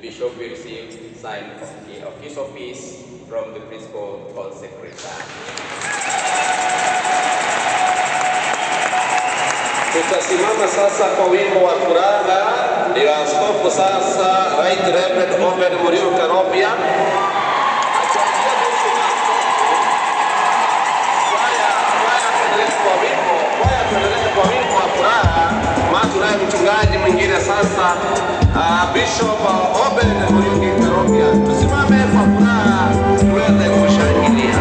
The bishop will receive sign of his office from the principal consecrator. Tutasimama sasa kwa wimbo wa furaha. Ndio askofu sasa Right Reverend Obed Muriu Karobia achangia nusu maaskofu. Kwaya tuendelee kwa wimbo, kwaya tuendelee kwa wimbo wa furaha, maana tunaye mchungaji mwingine sasa, Bishop Obed Muriu Karobia. Tusimame kwa furaha tuweze kushangilia.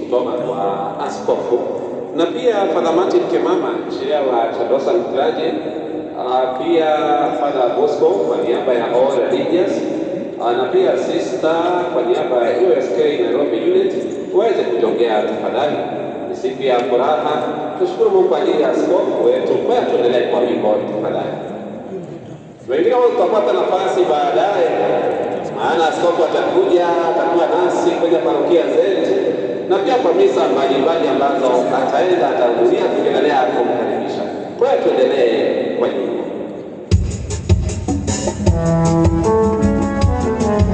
kutoka kwa askofu, na pia Father Martin Kemama, chair wa Chadosan Clergy, pia Father Bosco kwa niaba ya all religious, na pia sister kwa niaba ya USK Nairobi unit waweze kujongea tafadhali. Ni siku ya furaha, tushukuru Mungu kwa ajili ya askofu wetu. Kwa hiyo tuendelee kwa wimbo tafadhali. Wengine wao tutapata nafasi baadaye, maana askofu atakuja, atakuwa nasi kwenye parokia zetu na pia kwa misa mbalimbali ambazo ataenda atahudhuria, tukiendelea kumkaribisha. Kwa hiyo tuendelee kwa nyimbo.